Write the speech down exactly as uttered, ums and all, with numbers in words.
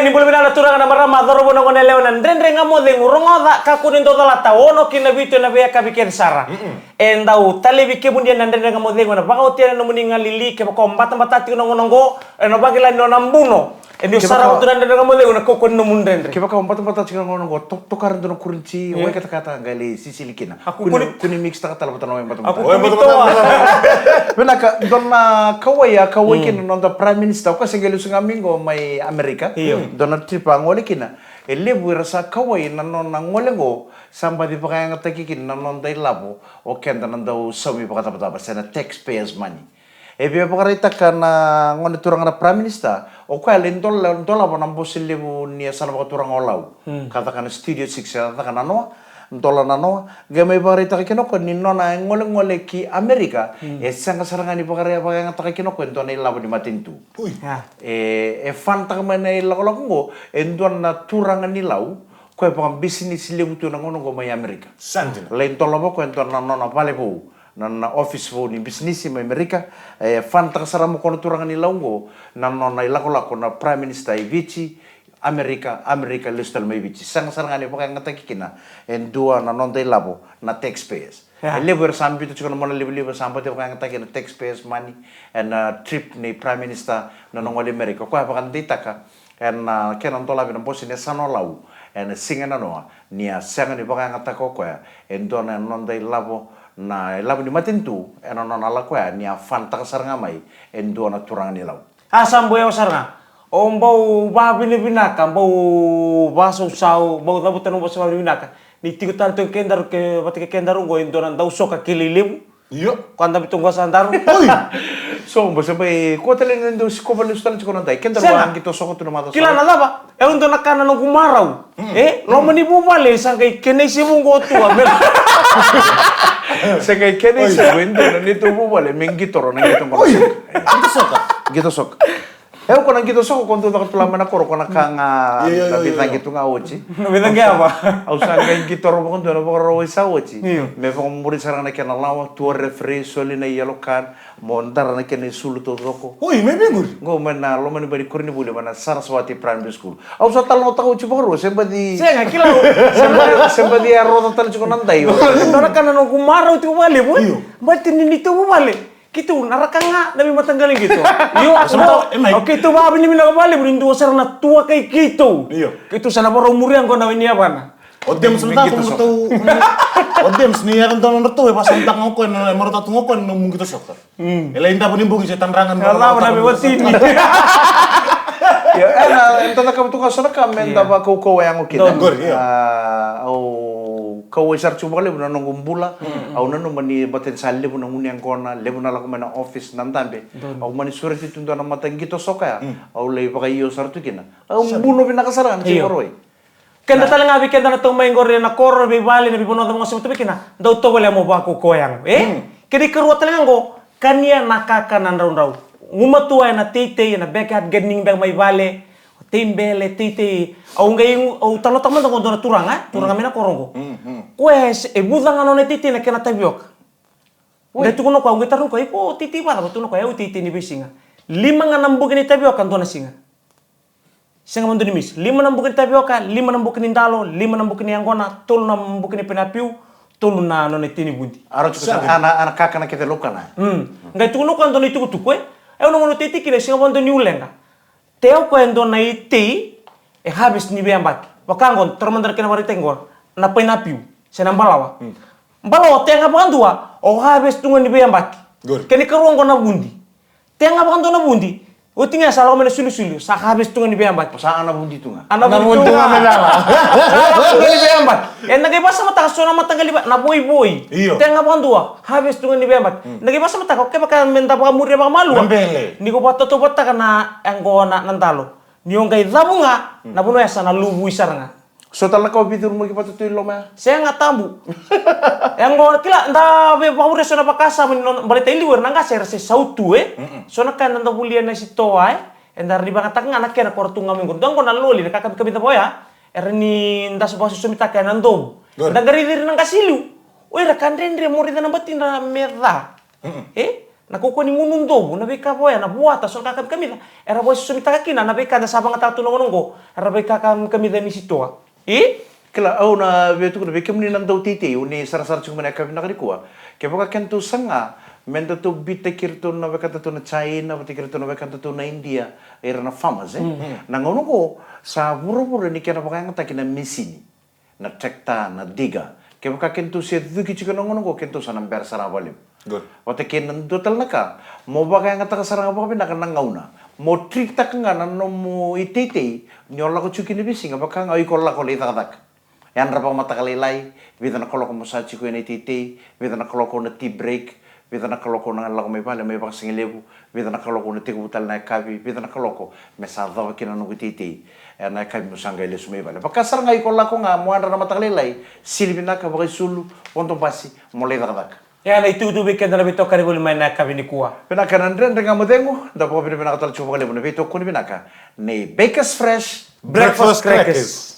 Ni bula vinaka na turaga, na marama, cauravou, na goneyalewa, na Dredre Ga Mo Cegu. Rogoca, kakua ni dau calata, ono ki na vitu ena veiyakavi kece sara. E dau talevi kemuni na Dredre Ga Mo Cegu ena vakaotia na nomuni galili. Kevaka o batabata tiko na gauna oqo, ena vakila ni o na buno. E ni o sara vata na Dredre Ga Mo Cegu na kaukauwa ni nomu dredre. Kevaka o batabata tiko na gauna oqo, to-, tokara e dua na kureniti, wai katakata, qai lai sisili kina. Kua ni, kua ni mix taka tale vata na wai batabata. Vinaka, dua na kauwai a kauwai kina na noda Prime Minister, o koya se qai lesu ga mai qo mai Amerika. Io. Dua na trip a gole kina. E levu era sa kauwai na nona gole qo, sa baci vakayagataki kina na noda ilavo o keda na dau saumi vakacavacava, se na taxpayers money. E via vakaraitaka na gone turaga na Prime Minister, o koya lai dola, dolava na bose levu ni yasana vakaturaga o Lau. Ka caka na Studio Six, e caka na noa, dola na noa. Qai mai vakaraitaka kina o koya ni nona e golegole ki Amerika, e sega sara ga ni vakara-, vakayagataka kina o koya e dua na ilavo ni matanitu. Ui. E, e fund-taka mai na ilakolako oqo e dua na turaga ni Lau, koya e vakabisinisi levu tu na gauna oqo mai Amerika. Sa dina. Lai dolava o koya e dua na nona vale vou, na, na office vou ni bisinisi mai Amerika. E fund-taka sara mai o koya na turaga ni Lau oqo na nona ilakolako na Prime Minister i Viti, Amerika, Amerika lesu tale mai Viti. Sega sara ga ni vakayagataki kina e dua na noda ilavo na taxpayers. E levu era sa biuta tiko na monalivaliva, sa baci vakayagataki na taxpayers money ena trip nei Prime Minister na nona gole i Amerika. O koya vakadeitaka ena kena dolavi na bose ni yasana o Lau ena siga e nanoa, ni a sega ni vakayagataka o koya e dua na noda ilavo, na ilavo ni matanitu, ena nona lako ya ni a fund-taka sara ga mai e dua na turaga ni Lau. A sa bau yawa sara ga. O bau vavinavinaka, bau vasausau, bau cavuta na bose vavinavinaka. Ni tiko tale tu kedaru, ke vata kei kedaru oqo e dua na dau soka kilai levu. Io. Ko a dabe tu qo sa daru. Oi. So, bose bai, ko tale ni dau sikova lesu tale tiko na dai. Kedaru a qito soka tu na macawa. Kila na cava? E dua na ka na noqu marau. E, loma ni vuvale, sa qai kena isevu qo tu a me. Sa qai kena isevu, e dua na neitou vuvale me qitoro na qito qo. Oi. Qito soka. Qito soka. E, o koya na qito soka, ko dau caka tu la mai na koro, ko na ka ga na veicaqe tu ga oti. Na veicaqe ava? Au sa qai qitoro vakadua na Vakarauwai sa oti. Io. Me vakamuri sara ga na kena lawa, tua referee, soli na yellow card, mo dara na kena isulu taucoko. Oi, mai vei qori? Qo mai na loma ni bai ni koronivuli, mai na Saraswati Primary School. Au sa talanoataka oti vakarua, se baci. Sega, kila. Se baci, se baci a roca tale tiko na dai. Dua na ka na noqu marau tiko vakalevu. Io. Baleta ni neitou vuvale. Keitou na raka ga na veimataqali qito. Io, o keitou vavinavinaka vakalevu ni dua sara na tuaka i keitou. Io. Keitou sa na vakarau muria qo na wai ni yavana. O James na cava mo ratou, o James ni yaca dua na nodratou e vasamataka ga o koya na, e marautaka tu ga o koya na nomu qito soka. E lai davo ni bogi se tadraga na cava na veiwatini. Io, e na, e dua na ka vatuka so na ka me da vakaukauwa yago kina. Qori, io. A, au kauwai sara tiko vakalevu na noqu bula. Au nanuma ni baleta ni sa levu na gunu yaqona, levu na lako mai na office na dabe. Au mani sureti tu dua na mata qito soka ya. Au lai vakaio sara tu kina. Au buno vinaka sara ga na tiko roi. Keda tale ga vei keda na tau mai qori na koro, veivale, na veivanua da vakasama tu vei kina. Dau tovolea mo vakaukauwa yago. E? Kena ikarua tale ga qo, kania na kakana draudrau. Gumatua ena teitei, ena backyard gardening beka mai vale. Teibele, teitei. Au qai, au talanoataka mada qo dua na turaga, e? Turaga mai na koro qo. Koya e, e vuca ga nona iteitei na kena tavioka. Qai tukuna o koya, au qai taroga o koya, iko teitei vacava? Tukuna o koya, au teitei ni veisiga. Lima ga na buki ni tavioka dua na siga. Sega vakadua ni misi. Lima na buki ni tavioka, lima na buki ni dalo, lima na buki ni yaqona, tolu na buki ni penapiu, tolu na nona itei ni vudi. A rau tiko sara ga na, na kakana kece laukana. Qai tukuna o koya dua na itukutuku, e? Au na gauna au teitei kina, sega vakadua ni uleqa. Te o koya e dua na itei e harvest ni veiyabaki. Vaka qo, tara mada na kena vakaraitaki qo, na painapiu se na balawa. Balawa, te ga vakadua o harvest tu ga ni veiyabaki. Kena ikarua qo na vudi. Te ga vakadua na vudi. Oti ga sa lako mai na sulisuli, sa harvest tu ga ni veiyabaki. Sa ana vudi tu ga. Ana vudi tu ga. Sa harvest tu ga ni veiyabaki. Eda qai vakasamataka so na mataqali va, na voivoi. Io. Te ga vakadua harvest tu ga ni veiyabaki. Eda qai vakasamataka, kevaka me da vakamuria vakamalua. Na bele. Ni ko vakatautauvatataka na yaqona, na dalo. Ni o qai cavu ga, na vanua ya sa na luvui sara ga. So tale na ka o veicurumaki vata tu i loma ya? Sega, tabu. Yaqona, kila, da via vakamuria so na vakasama ni nona, baleta i liu era na qase era se sautu, e? So na ka eda dau volia na sitoa, e? Eda rawa ni vakayagataka ga na kena ko ra tu ga mai qo. Dua qo na loli, na ka kavikavica vaka oya. Era ni da so vakasosomitaka ena dovu. Da qai raici ira na qase i liu. O ira ka dredre mo raica na batidra me ca. E? Na kaukauwa ni gunu dovu, na veika vaya, na vuata, so na ka kamikamica. Era vakasosomitaka kina na veika eda sa vagataka tu na gauna oqo. Era veika kamikamica e Misi Toa. I? Kila, au na via tukuna vei kemuni na dau teitei, o ni sarasara tiko mai na yakavi vinaka nikua. Kevaka kedatou saga me datou bitaki iratou na wekadatou na China, vata kei iratou na wekadatou na India, ira na farmers, e? Na gauna oqo sa vuravura ni kena vakayagataki na misini, na tractor, na digger. Kevaka kedatou se cuki tiko na gauna oqo, kedatou sa na bera sara vakalevu. Good. Vata kei na dua tale na ka, mo vakayagataka sara ga vakavinaka na gauna. Mo treat-taka ga na nomu iteitei, ni o lako tiko kina veisiga, vaka ga o iko lako lai cakacaka. Yadra vakamataka lailai, vica na kaloko mo sa tiko ena iteitei, vica na kaloko na tea break, vica na kaloko na lako mai vale, mai vakasigalevu, vica na kaloko na tekivu tale na yakavi, vica na kaloko me sa cava kina na noqu iteitei. Ena yakavi mo sa qai lesu mai vale. Vaka sara ga iko lako ga mo yadra na mataka lailai, sili vinaka, vakaisulu, vodo basi, mo lai cakacaka. Ia na itukutuku vei keda na veitokani voli mai na yakavi nikua. Vinaka na Dredre Ga Mo Cegu, da vakavinavinaka tale tiko vakalevu na veitokoni vinaka nei Bakers Fresh Breakfast Crackers.